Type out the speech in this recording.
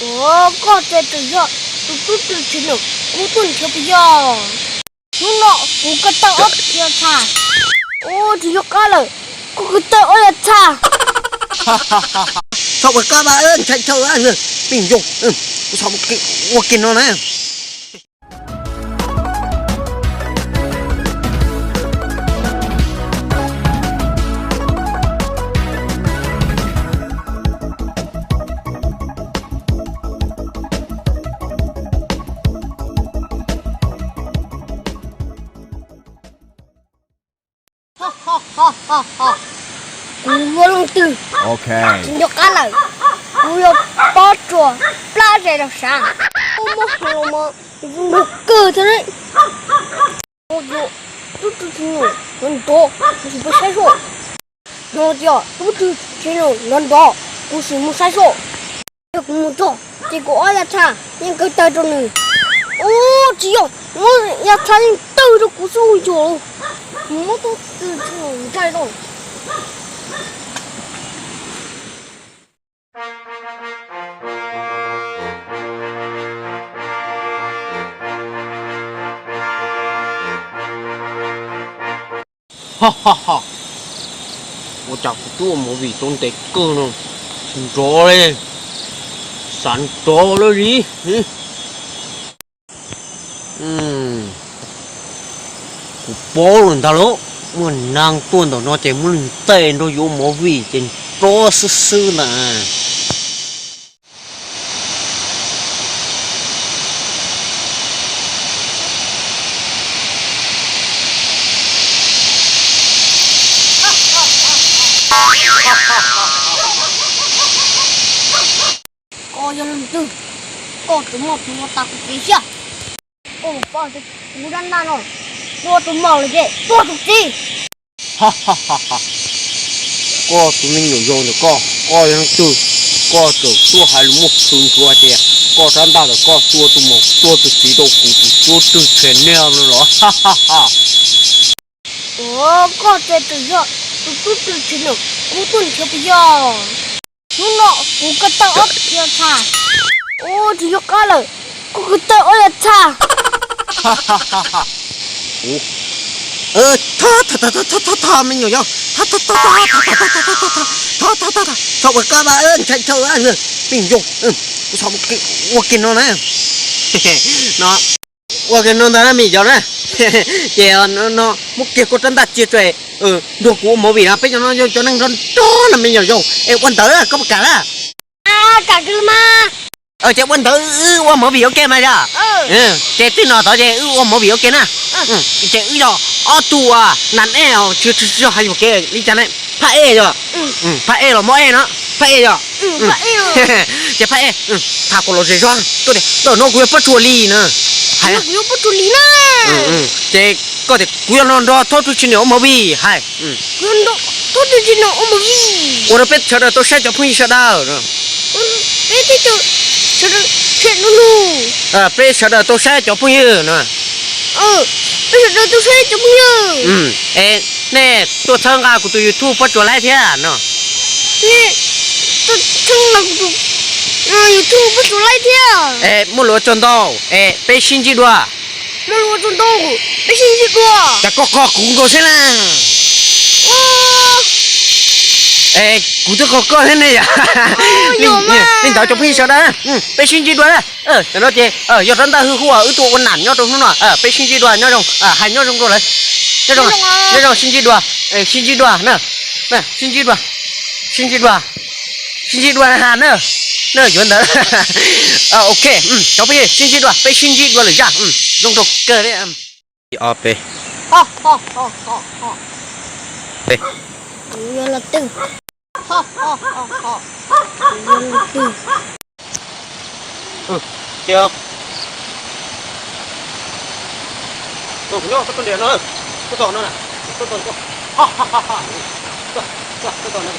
Ua, koj ces twb yog tus tub rog Tshis Nus, kuv tuaj nrhiav puas yog? Hnub no kuv ko taw ob yas txha. Ua, tsis yog qab lawm, kuv ko taw ob yas txha. Txhob ua qab mas, ntshai dhau, peb yog, kuv txhob ua ke no na. Kuv yog leej twg? Tsis nco qab lawm, kuv yog pob tsuas plab ze rau sav. Muab hlo mas zoo nraug kawg thiab. Ua, tub rog Tshis Nus nrov nrov, kuv sim mus saib soj. No tias tub rog Tshis Nus nrov nrov, kuv sim mus saib soj. Yog kuv mus txog ces kuv ob yas txha yeej ko taw rau nws. Ua, tsis yog, kuv ob yas txha yeej tawg rau kuv xub ntiag. Kuv muab tub rog Tshis Nus ntsais rau. Ua cas kuv twb ua movie tau ntev kawg no, tsis nrov li, xav nrov lawm li. Kuv paub lawm ntag lauj, muaj neeg tuaj ntawm no ces muab lub ntes nrog yuav movie ces nrov xwb xwb ntag. Koj yog leej twg? Koj tseem muaj tus no tas kuv txiv xwb. Ua, kuv dab ntag no, tua tus maum lawm ces tua tus txiv. Koj tus me nyuam yaus ntawm koj, koj yog leej twg? Koj tseem tuaj hais lus muaj plhus ntsuav tias koj dab ntag lawm, koj tua tus maum tua tus txiv rau kuv tus tub rog Tshis Nus no los? Ua, koj ces twb yog tus tub rog Tshis Nus, kuv tuaj nrhiav puas yog? Hnub no kuv ko taw ob yas txha. Ua, tsis yog qab lawm, kuv ko taw ob yas txha. Tha, tha, tha, tha, me nyuam yaus, tha, tha, tha, tha, tha, tha, tha, tha, tha, tha, tha, txhob ua qab mas, ntshai dhau, peb yog, kuv txhob ua ke no na. No, ua ke no ntag na me nyuam yaus na. Ces no muab kiag koj rab ntaj cia tso, nrog kuv ua movie no, peb cov no yog cov neeg nrog nrog no me nyuam yaus, es ua ntawd koj puas kam na? Kam kawg mas. Ces ua ntawd wb ua movie ua ke mas yog. Ces txij no tod ces wb ua movie ua ke na. Ces wb yog ob tug nas ej, tsis yog hais yus kev li cas ne, phab ej yog. Phab ej los mob ej no, phab ej yog. Ces phab ej, tham kom los zem zog, koj tias ntawm no kuv yog Pob Tsuas Lis na. Hais, ces koj tias kuv yog los nrog Thoob Rwg Channel ua movie hais. Ua rau peb sawv daws tau saib cov phooj ywg sawv daws. Peb sawv daws tau saib cov phooj ywg no. Es nej tuaj txhawb nqa kuv tus YouTube Pob Tsuas Laib thiab no. YouTube Pob Tsuas Laib thiab. Es muaj lus ua tsaug ntau, es peb sib ntsib dua. Muaj lus ua tsaug ntau, peb sib ntsib dua. Cas koj qog kuv nkaus xwb na? Es kuv twb qog koj thiab ne yom. Li ntawd cov phooj ywg sawv daws, peb sib ntsib dua na. Tam no ces yog rab ntaj hwj huaj wb tuaj ua nam nyob rau hnub no, peb sib ntsib dua, nyob zoo, hais nyob zoo rau lawv. Nyob zoo, nyob zoo, sib ntsib dua, sib ntsib dua na. Sib ntsib dua, sib ntsib dua, sib ntsib dua na na. Yuav ntawd. Ok, cov phooj ywg sib ntsib dua, peb sib ntsib dua lwm zaj. Zoo rau kawg li. Ob peb. Peb. Kuv yog leej twg? Kuv yog leej twg? Ces, nyob koj tuaj ntiam no, koj txog no na, koj txog, koj txog no.